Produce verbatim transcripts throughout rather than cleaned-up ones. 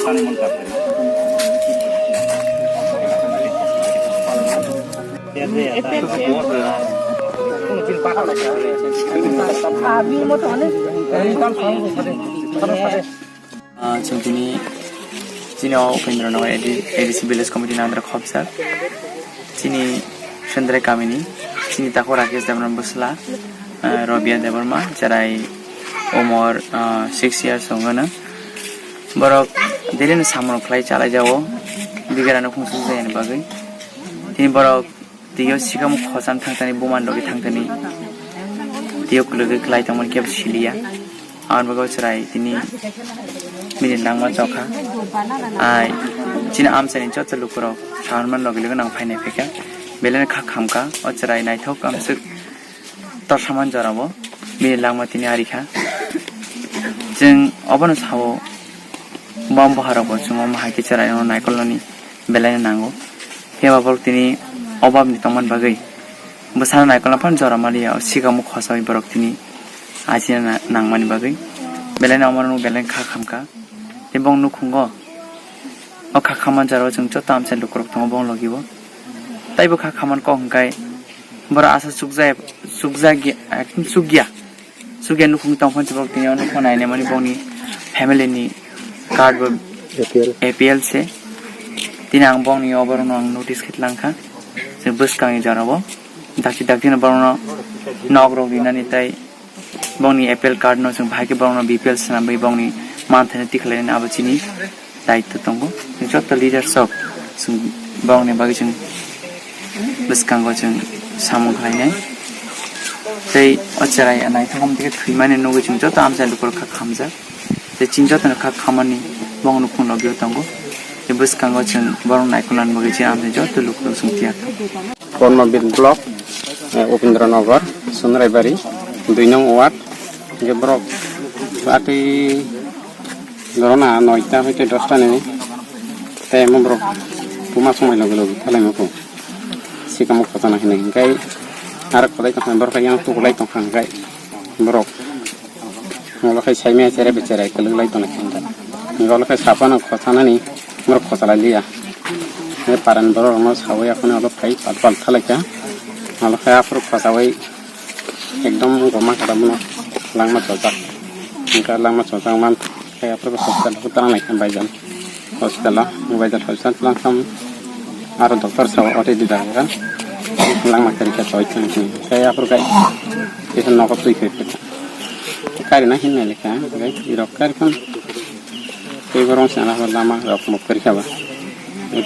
Ah, chwng tini chini o Upendra Nagar A D, A D C Village Committee ni under khopjak. Chini Sendrai kamini, chini tako Rakesh Debbarma bwsla, ah, Robia Debbarma, cherai umor, ah, six years wngo no. Borok daily no samung khlai chalai jao, bigara no khungsuk jaya ni bagwi. Tini borok twiyo sikamo khocham thangtani, buma logi thangtani, twiyo kwlwgwi khlai tongmani kebo siliya. Aboni bagwi o chwrai tini bini langma chokha. Ai, chini amchaini joto lukurok saharman logi logi nang phainai phaikha. Belai no kha khamkha, o chwrai naithok amswk torsaman jorabo bini langma tini arikha. Chwng obono sao, bom boharokbo chwng omo hai khe chwrairokno naikolnani belaino nango. Phiya ba borok tini obabni tongmani bagwi bwsano naikolna phano jora maliya, o sikamo khosaui borok tini achina na-, nangmani bagwi belaino omo rwngno belai kha khamkha. Tei bong nukhungo o kha khamani jorao chwng joto amchai lukurok tongo bong logibo. Taibo kha khamani kok hwnkhe borok asa chukjaya, chukjagya, chukya. Sugya nukhung tongphani borok tini o nukho nainai mani bongni family ni card bo A P L. A P L se. Tini ang bongni oborokno ang notice khe tlangkha. Chwng bwskangni jorao dakti dakti no borokno nok rok rinani tei bongni A P L card no chwng bahai khe borokno B P L swnamwi bongni manthaino tikhlainani abo chini daitw tongo. Chwng joto leaders rok chwng borokni bagwi chwng bwskango chwng samung khlainai. Tei o cherai naithok hamtwkhe thwimani nugwi chwng joto amchai lukurok kha khamjak. Tei chini jotono kha khamani bongni nukhung logio tongo. Tei bwskango chwng borok naikolnani bagwi chini amchai joto lukurok chwng tiyar tongo. Kormobir Block, eh, Upendra Nagar, Sunraibari, dui nong ward, hingke borok atwi dorona noita hoite dosta ni, tei omo borok buma somoi logi logi thalaima kho, sikamo khotona hinwi, hingke aro kwlai tongkha borok yang tukulai tongkha, hingke borok. Olo khai saimaya cherai becherai kwlwk lai tongkha. Hingke olo khai saphano khochanani borok khochalai liya. Hingke paran borok rokno sawi aphano olo khai pal pal thalaikha. Olo khai aphuru khochawi ekdom goma kha bono langma chojak. Hingke langma chojak man khai aphuru hospital o tang lai kha baijan. Hospital o mobile hospital tlang sam aro doctor sa already dagan langma kari kha choi thang thang khe aphuru kai kisa nogo twi khe khe kari na hin nai lekha gai irok kari khon tei borong sana lama rok muk kari kha ba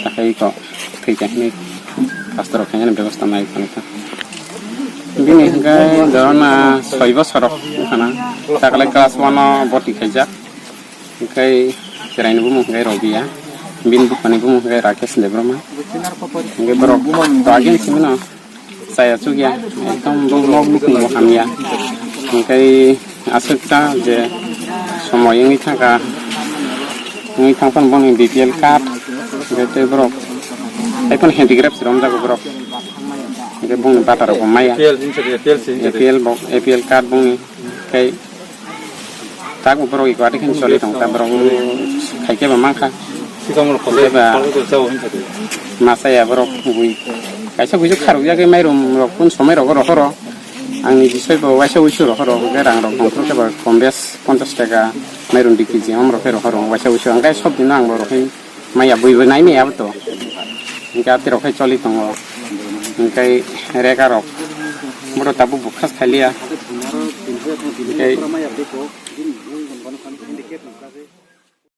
ta hai ko thwi kha hinwi pastor rok khaina bebosta nai khon ta bini hingke dorona soi bosor rok khana chakle class one o boti khaijak. Hingke chwraini bumung hingke Robia, bini buphani bumung hingke Rakesh Debbarma. Hingke borok bagin simino chaya chukya, ekdom borok nok nukhung bo hamya. Hingke aswk ta je somoi wngwi thangkha, wngwi thangphano boni B P L card, hingke tei borok tei phano handicraft se romjago borok. Hingke bongni bata rok bo maya. A P L jinsa de, A P L jinsa de. A P L bo, A P L card bongni tei Tabuk borok iko ati khe choli tong ta borok khai khe ba mankha. Sikang rok khosai, ba khosai ko chao hinsa de. Masa ya borok bui. Kaisa buisu kharok ya khe mairum rok kun somai rogo rohoro. Ang ni bisoi bo waisa uisu rohoro. Hwnkhe rang rok tong phuru khe ba kom bes ponchas taka mairum di kg om rok khe rohoro waisa uisu. Ang khe sob dino ang borok khe Maya bui bo nai maya bo to. Hingke ati rok hai choli tongo. Hingke rega rok. Boro tabuk bukhas khaliya. Hingke